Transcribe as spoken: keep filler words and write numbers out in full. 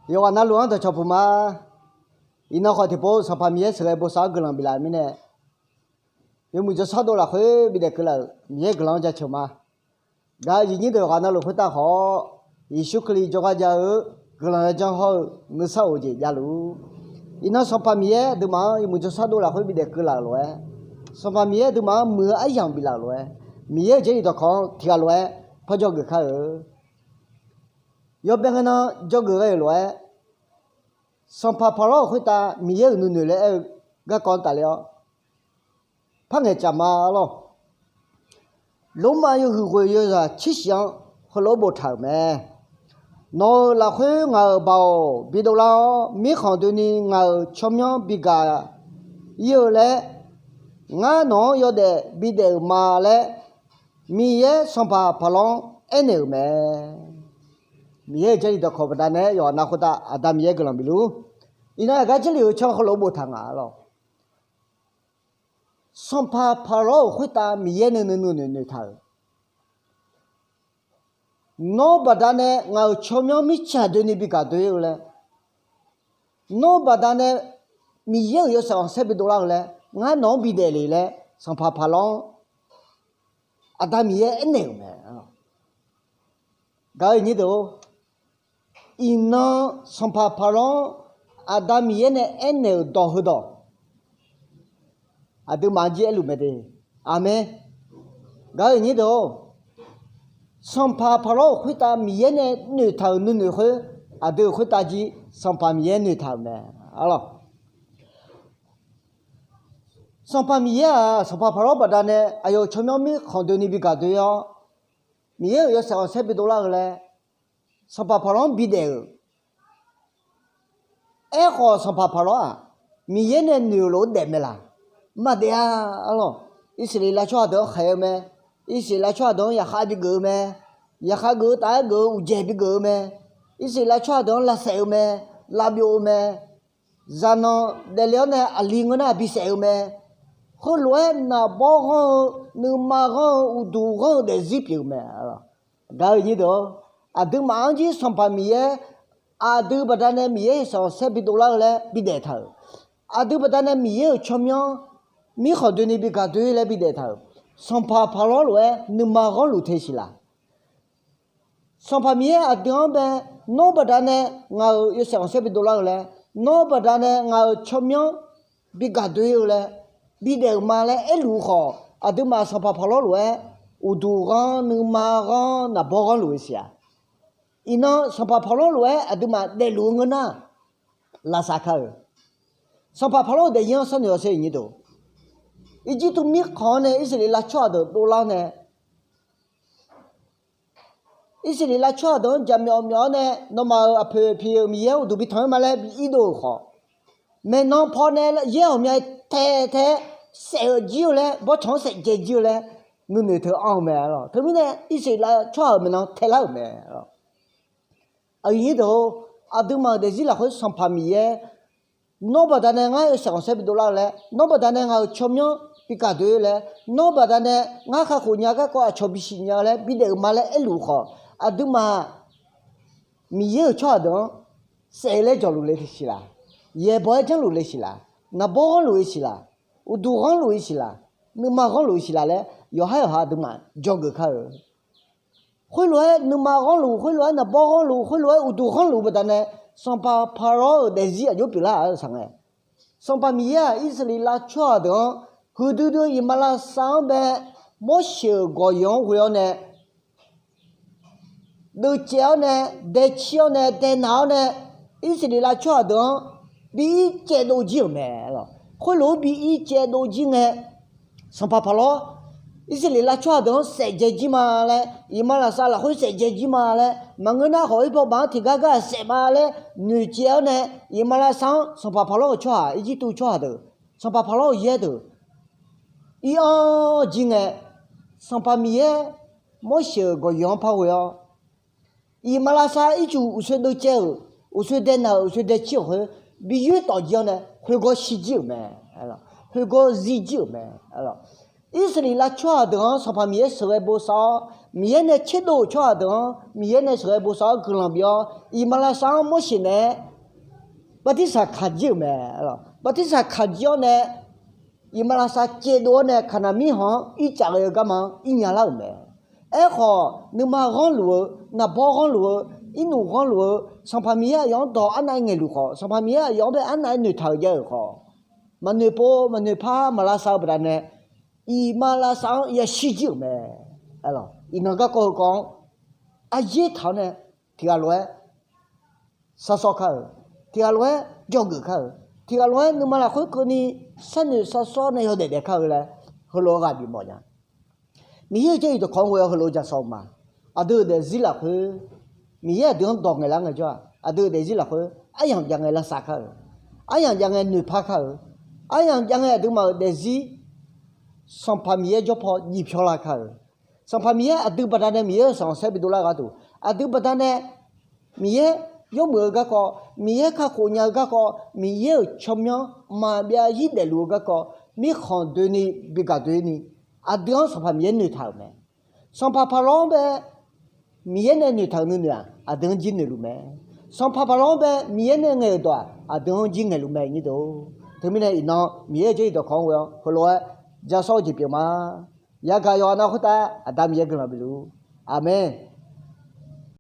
Yawqghaq navluf-anr dawqcawq puq ma. Iqnan khawf tiqpov Sanqpaq Miqyaer sheuqghae bosav-anr guiqlanq biflaf-euq mirnae, yawmuiq jawrshar dov lafkhoer bidaef keuvlaf-euq Miqyaer guiqlanq-anr jaceuq ma. Gaq-euq aqyuif nyir deuq yawqghaq navluf khoertav khawf, Yeqsur Kali jawrgar jav-eu guiqlanq yawjanr hawr-eu nuisar of-eu jeq javluf-ur. Iqnan Sanqpaq Miqyaer aqduimaf-anr yawmuiq jawrshar dov lafkhoer bidaef keuvlaf-euq lof-aer, Sanqpaq Miqyaer aqduimaf-anr muiq-eu aryamq biflaf-euq lof-aer, Miqyaer-euq Jarlif dawqkawq-anr tiqghaq lof-aer parjawr geuf kar-eu. Yawbae ngae nan dzawgeuf ghae-euq lof-aer, Sanqpaq Paqlawr-euq khoertav Miqyaer-euq nuinoeq laer aer-eu garkawv-anr tafler-awr, par ngaeqcaf ma lawr. Lormav yawhuiq ghoeq yawzaq tsershif-anr heulof-aer boftaq-euq mae. Nawq-euq lafkhoer ngaq-euq baoq bidov lar-awr, mirkhanq doeni ngaq-euq tsawrmyanr bigaq ir-eu laer, ngar nawq-anr yawdaef bidaef-euq ma laer, Miqyaer Sanqpaq Paqlawr-anr aernaeq-euq mae. Miqyaer-euq Jarlif dawqkawq baqdanae yawqghaq nav khoertav Aqda Miqyaer guiqlanq bifluf-ur. Iqnan aqgar Jarlif-euq can heulof-aer boftaq nga lawr. Sanqpaq Paqlawr-euq khoertav Miqyaer nuinoeq nuinoeq noeqtaq-euq, nawr baqdanae ngaq-euq tsawrmyanr mirtsaq doeni bigaq doe-eu laer, nawr baqdanae Miqyaer-euq yawshaef khanqsaer bidov lar-eu laer, ngar nawq-anr bidaef le laer Sanqpaq Paqlawr-anr Aqda Miqyaer aernaeq-euq mae. Gaq-euq aqnyir deuq-or, iqnan Sanqpaq Paqlawr-anr Aqda Miqyaer nae aernaeq-euq dawq heudawq aqduimaf-anr jir aerluf mae de. Aqmeq. Gaq-euq aqnyir deuq-or, Sanqpaq Paqlawr-euq khoertav Miqyaer nae noeqtaq-euq nuinoeq khoer, aqdui-euq khoertav jir Sanqpaq Miqyaer noeqtaq-euq mae. Arlawq, Sanqpaq Miqyaer-aq Sanqpaq Paqlawr baqdanae aqyawf-euq tsawrmyanr mirkhanq doeni bigaq doe-awr, Miqyaer-euq yawshaef khanqsaer bidov lar-eu laer Sanqpaq Paqlawr-anr bidaef-euq Aerkhawf, Sanqpaq Paqlawr-aq, Miqyaer nae noeq-euq lof-aer daef mae laq? Maqdaef-a. Arlawq, Irsaqleqlav tsawrhaq deuq-anr khaeq-eu mae. Irsaqleqlav tsawrhaq deuq-anr yaqkhav bigeuf-eu mae. Yaqkhav geuf-eu taf-aer geuf-eu uqdzaeq bigeuf-eu mae. Irsaqleqlav tsawrhaq deuq-anr lavsaef-eu mae. Lavbyov-eu mae. Zaqnanq daefle-awr nae aqli ngeur nar bisaef-eu mae. Heulof-aer naqbawr ghanr-eu, nuima ghanr-eu, uqduq ghanr-eu daefzir pyeuf-eu mae. Gaq-euq nyir deuq-or, aqduimaf-anr jir Sanqpaq Miqyaer aqdui baqdanae Miqyaer-euq yawshaef khanqsaer bidov lar-eu laer bidaef taq-euq, aqdui baqdanae Miqyaer-euq tsawrmyanr mirkhanq doeni bigaq doe laer bidaef taq-euq, Sanqpaq Paqlawr lof-aer nuima ghanrluf te siq laq? Sanqpaq Miqyaer aqdui-anr bae, nawr baqdanae ngaq-euq yawshaef khanqsaer bidov lar-eu laer, nawr baqdanae ngaq-euq tsawrmyanr bigaq doe-eu laer bidaef-euq ma laer aerluf-eu khawf, aqduimaf Sanqpaq Paqlawr lof-aer uqduq ghanr, nuima ghanr, naqbawr ghanrluf-eu siq-aq? Iqnan Sanqpaq Paqlawr lof-aer aqduimaf daefluf-eu ngeur nar, lavsav kar-eu. Sanqpaq Paqlawr-euq daefzir-anr sharnoeq-awr sher, iqnyir deuq, Irjirtuv mirkhanq-anr nae Irsaqleqlav tsawrhaq deuq dovlar-awr nae, Irsaqleqlav tsawrhaq deuq-anr jaqmyawf myawf-awr nae, nawmaf-euq aqpoeq piq-euq Miqyaer-anr uqduq bi tanq-aer ma laer bi irdov-euq khawf, maeqnan pawnae yaer ghawqmya tae tae-aer saef-eu jir-eu laer, bawrtsanq-anr saef dzae jir-eu laer nuinoeq teu anr-eu mae. Teumirnae Irsaqleqlav tsawrhaq-euq maeqnan taelar-euq mae. Aqyuif nyir deuq-or, aqduimaf-euq daefzir lafkhoer Sanqpaq Miqyaer, nawr baqdanae ngar yawshaef khanqsaer bidov lar-eu laer, nawr baqdanae ngaq-euq tsawrmyanr bigaq doe-eu laer, nawr baqdanae ngar kakhof nya garkawv aqcawq bisiq nya-eu laer bidaef-euq ma laer aerluf-eu khawf, aqduimaf Miqyaer-euq tsawrhaq deuq-anr saef-eu laer jawqluf le siq laq? Yaeqbawq-aer janrluf le siq laq? Naqbawr ghanrluf-eu siq laq? Uqduq ghanrluf-eu siq laq? Nuima ghanrluf-eu siq laq laer yawqhar yawqha aqduimaf dzawgeuf kar-eu. Khoerlof-aer nuima ghanrluf, khoerlof-aer naqbawr ghanrluf, khoerlof-aer uqduq ghanrluf baqdanae, Sanqpaq Paqlawr-euq daefzir aqjox pyeuflar-aq saq ngae. Sanqpaq Miqyaer-aq, Irsaqleqlav tsawrhaq deuq-anr huiqdui dui-eu iqmalavshav-anr bae, Morseq-euq gawqyawq-anr ghoe-awr nae, deuvcaev-awr nae, daecir-awr nae, daenaq-awr nae, Irsaqleqlav tsawrhaq deuq-anr bi ircaev dov jir-euq mae. Khoerlof-aer bi ircaev dov jir ngae, Sanqpaq Paqlawr, Irsaqleqlav tsawrhaq deuq-anr saef dzae jir ma laer, iqmalavshav lafkhoer saef dzae jir ma laer, maqngeur nar khawf oerpaw baf-anr tiqgar gar saef ma laer noeqcaev-awr nae, iqmalavshav-anr Sanqpaq Paqlawr-euq tsawrhaq, Irjirtuv tsawrhaq deuq, Sanqpaq Paqlawr-euq yaer deuq ir-anr jir ngae, Sanqpaq Miqyaer Morseq-euq gawqyawq-anr par ghoe-awr, iqmalavshav ircuf uqshoe deuvcaev-euq, uqshoe daenaq-euq, uqshoe daecir-euq khoer bi yoertawf jir-awr nae khoergawr shir jir-euq mae. Khoergawr zir jir-euq mae. Irsaqleqlav tsawrhaq deuq-anr Sanqpaq Miqyaer sheuqghae bosav-awr, Miqyaer nae tserdov-euq tsawrhaq deuq-anr Miqyaer nae sheuqghae bosav-awr guiqlanq bif-awr, iqmalavshav-anr Morseq nae bartirsaq kaq jir-euq mae. Bartirsaq kaq jir-awr nae iqmalavshav caevdov-awr nae Kaqnaq mirkhanq-anr ircaf ghae-eu garma-anr irnya lar-euq mae. Aerkhawf, nuima ghanrluf-eu, naqbawr ghanrluf-eu, irnuf ghanrluf-eu, Sanqpaq Miqyaer aqyawf-anr dawq arnav-aer ngaeqluf khawf, Sanqpaq Miqyaer aqyawf-anr bae arnav-aer noeqtaq-euq jav-euq khawf, maqnoeq pov maqnoeq par maqlavshav-eu baqdanae, iqmalavshav-anr yashir jir-euq mae. Iqnan garkawv heukawv-anr aryaer taq-awr nae tiqghaq lof-aer sharsawr kar-euq, tiqghaq lof-aer dzawgeuf kar-euq, tiqghaq lof-aer nuima lafkhoer keuvni sharnoeq sharsawr nae yawdaef daef kar-eu laer heulof-aer ghaq bifmawf nya. Miqyaer-euq Jarlif dawqkawq-anr ghoe-awr heulof-aer ja sawr-eu ma. Aqdui-euq daefzir lafkhoer, Miqyaer aqdui-anr dawq ngaeqlar ngaejawr-aq, aqdui-euq daefzir lafkhoer aryamq jav ngae lavsav kar-euq, aryamq jav ngae noeqpar kar-euq, aryamq jav ngae aqduimaf-euq daefzir Sanqpaq Miqyaer jawr paw jiv pyawr lar kar-euq. Sanqpaq Miqyaer aqdui baqdanae Miqyaer-euq sanqsaer bidov lar-eu gharduq, aqdui baqdanae Miqyaer yawmuiq-eu garkawv, Miqyaer kakhof nya-eu garkawv, Miqyaer-euq tsawrmyanr maqbyav zir daefluf-eu garkawv, mirkhanq doeni bigaq doeni, aqdui-anr Sanqpaq Miqyaer noeqtaq-euq mae. Sanqpaq paqlawr-anr bae Miqyaer nae noeqtaq-euq nuinoeq-aq, aqdui-anr jir noeqluf mae. Sanqpaq paqlawr-anr bae Miqyaer nae ngaeq-euq dawq-aq, aqdui-anr jir ngaeqluf mae nyir deuq. Teumirnae iqnan Miqyaer-euq Jarlif dawqkawq-anr ghoe-awr heulof-aer ja sawr-eu jeq pyeuf ma. Yagaq yawqha nar khoertav Aqda Miqyaer guiqlanq bifluf-ur. Aqmeq.